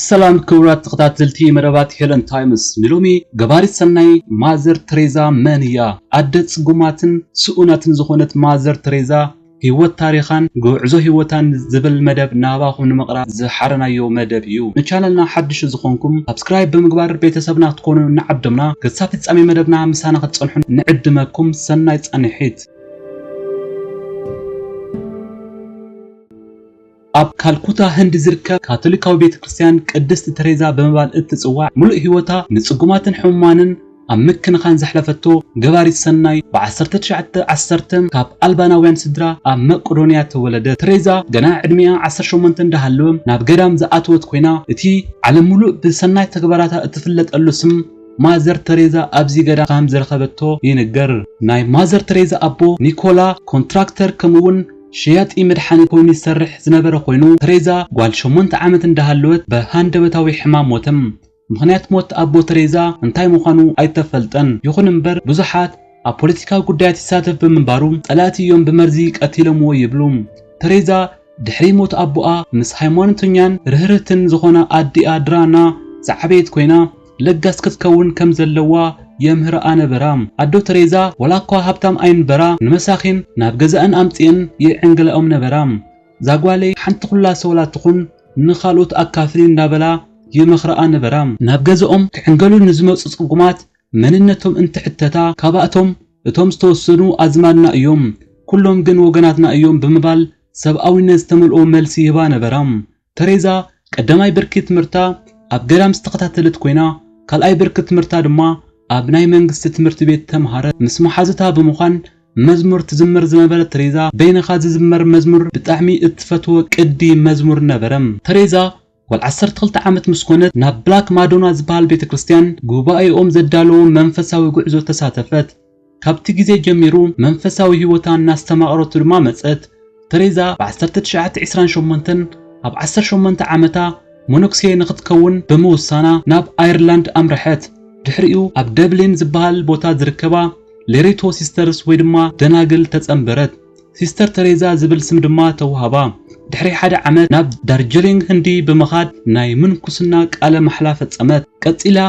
ሰላም ክቡራት ተኸታተልቲ መደባት ሄለን ታይምስ፣ ንሎሚ ገባሪት ሰናይ ማዘር ተሬዛ መን እያ? ኣደ ጽጉማትን ስኡናትን ዝኾነት ማዘር ተሬዛ ህይወት ታሪኻን ጉዕዞ ህይወታን ዝብል መደብ ናባኹም ንምቕራብ ዝሓረናዮ መደብ እዩ። ንቻነልና ሓድሽ ዝኾንኩም ሳብስክራይብ ብምግባር ቤተሰብና ክትኮኑ እናዓደምና፣ ክሳብ ፍጻሜ መደብና ምሳና ክትጸንሑ ንዕድመኩም። ሰናይ ጻንሒት። ኣብ ካልኩታ ህንዲ ዝርከብ ካቶሊካዊ ቤተ ክርስቲያን ቅድስቲ ተሬዛ ብምባል እትጽዋዕ፣ ምሉእ ህይወታ ንጽጉማትን ሕሙማንን ኣብ ምክንኻን ዘሕለፈቶ ገባሪት ሰናይ፣ ብ1910 ካብ ኣልባናውያን ስድራ ኣብ መቄዶንያ ተወለደት። ተሬዛ ገና ዕድሚኣ ዓሰርተ ሸሞንተ እንዳሃለወ ናብ ገዳም ዝኣተወት ኮይና፣ እቲ ዓለም ምሉእ ብሰናይ ተግባራታ እትፍለጠሉ ስም ማዘር ተሬዛ ኣብዚ ገዳም ከም ዝረኸበቶ ይንገር። ናይ ማዘር ተሬዛ ኣቦ ኒኮላ ኮንትራክተር ከምኡውን ሸያጢ መድሓኒት ኮይኑ ይሰርሕ ዝነበረ ኮይኑ፣ ተሬዛ ጓል ሸሞንተ ዓመት እንዳሃለወት ብሃንደበታዊ ሕማም ሞተ። ምኽንያት ሞት ኣቦ ተሬዛ እንታይ ምዃኑ ኣይተፈልጠን። ይኹን እምበር፣ ብዙሓት ኣብ ፖለቲካዊ ጉዳያት ይሳተፍ ብምንባሩ ጸላእቲ እዮም ብመርዚ ቀቲሎምዎ ይብሉ። ተሬዛ ድሕሪ ሞት ኣቦኣ ምስ ሃይማኖተኛን ርህርህትን ዝኾነ ኣዲኣ ድራና ዝዓበየት ኮይና፣ ለጋስ ክትከውን ከም ዘለዋ የምህርኣ ነበራ። ኣዶ ተሬዛ ዋላ እኳ ሃብታም ኣይንበራ፣ ንመሳኺን ናብ ገዛእን ኣምጺእን ይዕንግላኦም ነበራ። "ዛጓለይ ሓንቲ ኩላ ሰውላ ትኹን፣ ንኻልኦት ኣካፍሊ" እንዳበላ ይመኽርኣ ነበራ። ናብ ገዛኦም ክዕንገሉ ንዝመጹ ጽጉማት መንነቶም እንትሕተታ፣ ካባእቶም "እቶም ዝተወሰኑ ኣዝማድና እዮም፣ ኩሎም ግን ወገናትና እዮም" ብምባል ሰብኣዊነት ዝተመልኦ መልሲ ይህባ ነበራ። ተሬዛ ቀዳማይ ብርኪ ትምህርታ ኣብ ገዳም ዝተኸታተለት ኮይና፣ ካልኣይ ብርኪ ትምህርታ ድማ ኣብ ናይ መንግስቲ ትምህርቲ ቤት ተምሃረት። ምስ መሓዙታ ብምዃን መዝሙር ትዝምር ዝነበረት ተሬዛ፣ በይንኻ ዝዝመር መዝሙር ብጣዕሚ እትፈትዎ ቅዲ መዝሙር ነበረ። ተሬዛ ጓል ዓሰርተ ክልተ ዓመት ምስ ኮነት፣ ናብ ብላክ ማዶና ዝበሃል ቤተ ክርስቲያን ጉባኤኦም ዘዳለዎ መንፈሳዊ ጉዕዞ ተሳተፈት። ካብቲ ግዜ ጀሚሩ መንፈሳዊ ህይወታ እናስተማቕረቱ ድማ መጸት። ተሬዛ ብ1928 ኣብ ዓሰርተ ሸሞንተ ዓመታ መነኩሴ ንኽትከውን ብምውሳና ናብ ኣየርላንድ ኣምርሐት። ድሕሪኡ ኣብ ደብሊን ዝበሃል ቦታ ዝርከባ ሌሬቶ ሲስተርስ ወይ ድማ ደናግል ተጸንበረት። ሲስተር ተሬዛ ዝብል ስም ድማ ተዋህባ። ድሕሪ ሓደ ዓመት ናብ ዳርጅሊንግ ህንዲ ብምኻድ ናይ ምንኩስና ቃለ ማሕላ ፈጸመት። ቀጺላ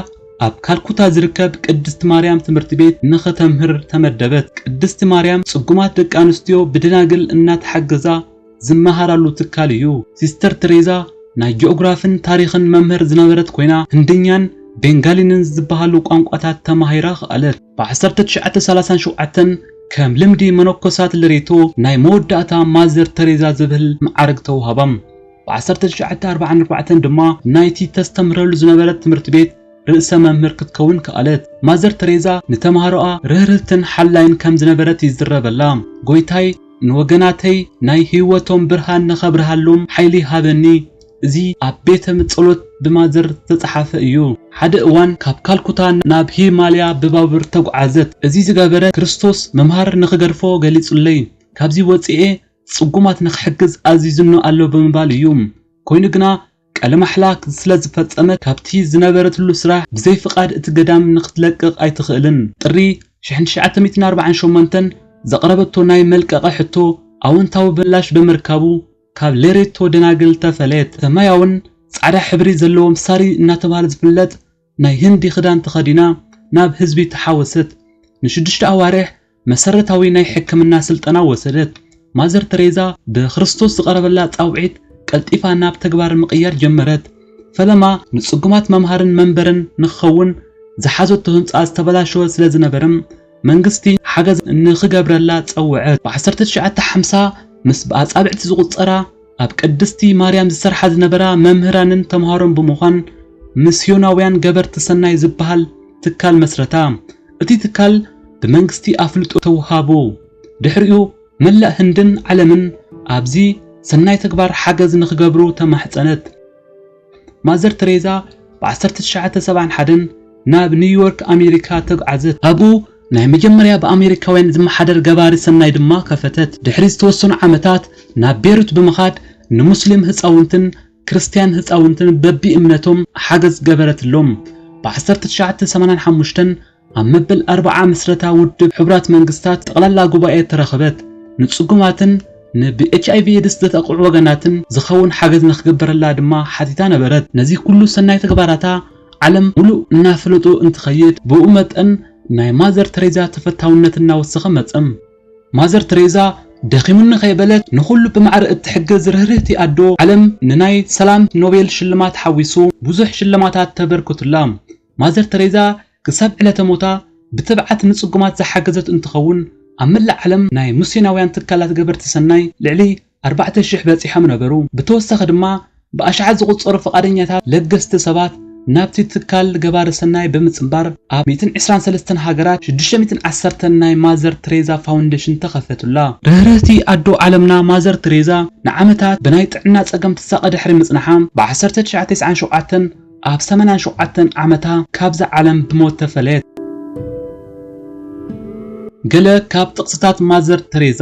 ኣብ ካልኩታ ዝርከብ ቅድስቲ ማርያም ትምህርቲ ቤት ንኽተምህር ተመደበት። ቅድስቲ ማርያም ጽጉማት ደቂ ኣንስትዮ ብደናግል እናተሓገዛ ዝመሃራሉ ትካል እዩ። ሲስተር ተሬዛ ናይ ጂኦግራፍን ታሪኽን መምህር ዝነበረት ኮይና፣ ህንድኛን ቤንጋሊንን ዝበሃሉ ቋንቋታት ተማሂራ ከኣለት። ብ1937 ከም ልምዲ መነኮሳት ለሬቶ ናይ መወዳእታ ማዘር ተሬዛ ዝብል መዓርግ ተዋህባ። ብ1944 ድማ ናይቲ ተስተምህረሉ ዝነበረት ትምህርቲ ቤት ርእሰ መምህር ክትከውን ከኣለት። ማዘር ተሬዛ ንተማሃሮኣ ርህርህትን ሓላይን ከም ዝነበረት ይዝረበላ። "ጎይታይ ንወገናተይ ናይ ህይወቶም ብርሃን ንኸብርሃሎም ሓይሊ ሃበኒ። እዚ ኣብ ቤተ ጸሎት ብማዘር ዝተጻሓፈ እዩ። ሓደ እዋን ካብ ካልኩታ ናብ ሂማልያ ብባቡር ተጓዓዘት። እዚ ዝገበረ ክርስቶስ መምሃር ንኽገድፎ ገሊጹለይ። ካብዚ ወጺኤ ጽጉማት ንኽሕግዝ ኣዚዙኒ ኣሎ" ብምባል እዩ። ኮይኑ ግና ቃለ ማሕላ ስለ ዝፈጸመት ካብቲ ዝነበረትሉ ስራሕ ብዘይ ፍቓድ እቲ ገዳም ንኽትለቅቕ ኣይትኽእልን። ጥሪ ሽሕን ትሽዓተ ሚእትን ኣርባዓን ሸሞንተን ዘቕረበቶ ናይ መልቀቒ ሕቶ ኣወንታዊ ምላሽ ብምርካቡ ካብ ሌሬቶ ደናግል ተፈለየት። ሰማያውን ጻዕዳ ሕብሪ ዘለዎም ሳሪ እናተባህለ ዝፍለጥ ናይ ህንዲ ክዳን ተኸዲና ናብ ህዝቢ ተሓወሰት። ንሽዱሽተ ኣዋርሕ መሰረታዊ ናይ ሕክምና ስልጠና ወሰደት። ማዘር ተሬዛ ብክርስቶስ ዝቐረበላ ጻውዒት ቀልጢፋ ናብ ተግባር ምቕያር ጀመረት። ፈለማ ንጽጉማት መምሃርን መንበርን ንኽኸውን ዝሓዘቶ ህንጻ ዝተበላሸወ ስለ ዝነበረ፣ መንግስቲ ሓገዝ ንኽገብረላ ጸውዐት። ብ1950 ምስ ብኣጻብዕቲ ዝቑጸራ ኣብ ቅድስቲ ማርያም ዝሰርሓ ዝነበራ መምህራንን ተምሃሮን ብምዃን ምስዮናውያን ገበርቲ ሰናይ ዝበሃል ትካል መስረታ። እቲ ትካል ብመንግስቲ ኣፍልጦ ተውሃቦ። ድሕሪኡ መላእ ህንድን ዓለምን ኣብዚ ሰናይ ተግባር ሓገዝ ንኽገብሩ ተማሕጸነት። ማዘር ተሬዛ ብ1971 ናብ ኒውዮርክ ኣሜሪካ ተጓዓዘት። ኣብኡ ናይ መጀመርያ ብኣሜሪካውያን ዝመሓደር ገባሪ ሰናይ ድማ ከፈተት። ድሕሪ ዝተወሰኑ ዓመታት ናብ ቤሩት ብምኻድ ንሙስሊም ህፃውንትን ክርስትያን ህፃውንትን በቢእምነቶም ሓገዝ ገበረትሎም። ብ1985 ኣብ መበል ኣርብዓ ምስረታ ውድብ ሕቡራት መንግስታት ጠቕላላ ጉባኤ ተረኸበት። ንጽጉማትን ን ብ ኤች ኣይ ቪ ኤድስ ዘተቆዑ ወገናትን ዝኸውን ሓገዝ ንክግበረላ ድማ ሓቲታ ነበረት። ነዚ ኩሉ ሰናይ ተግባራታ ዓለም ሙሉእ እናፈለጡ እንትኸይድ፣ ብኡ መጠን ናይ ማዘር ተሬዛ ተፈታውነት እናወሰኸ መጸ። ማዘር ተሬዛ ደኺሙኒ ከይበለት ንኹሉ ብማዕረ እትሕግዝ ርህርህቲ ኣዶ ዓለም ንናይ ሰላም ኖቤል ሽልማት ሓዊሱ ብዙሕ ሽልማታት ተበርክቱላ። ማዘር ተሬዛ ክሳብ ዕለተ ሞታ ብትብዓት ንጽጉማት ዝሓገዘት እንትኸውን፣ ኣብ መላእ ዓለም ናይ ሚስዮናውያን ትካላት ገበርቲ ሰናይ ልዕሊ ኣርባዕተ ሽሕ በጺሖም ነበሩ። ብተወሳኺ ድማ ብኣሽሓት ዝቑጸሩ ፍቓደኛታት ለገስቲ ሰባት ናብቲ ትካል ገባሪ ሰናይ ብምጽንባር ኣብ ሚእትን ዕስራን ሰለስተን ሃገራት ሽዱሽተ ሚእትን ዓሰርተን ናይ ማዘር ተሬዛ ፋውንዴሽን ተኸፈቱላ። ርህርህቲ ኣዶ ዓለምና ማዘር ተሬዛ ንዓመታት ብናይ ጥዕና ጸገም ትሳቐ ድሕሪ ምጽናሓ፣ ብ ዓሰርተ ትሽዓተ ተስዓን ሸውዓተን ኣብ ሰማንያን ሸውዓተን ዓመታ ካብዛ ዓለም ብሞት ተፈለየት። ገለ ካብ ጥቕስታት ማዘር ተሬዛ።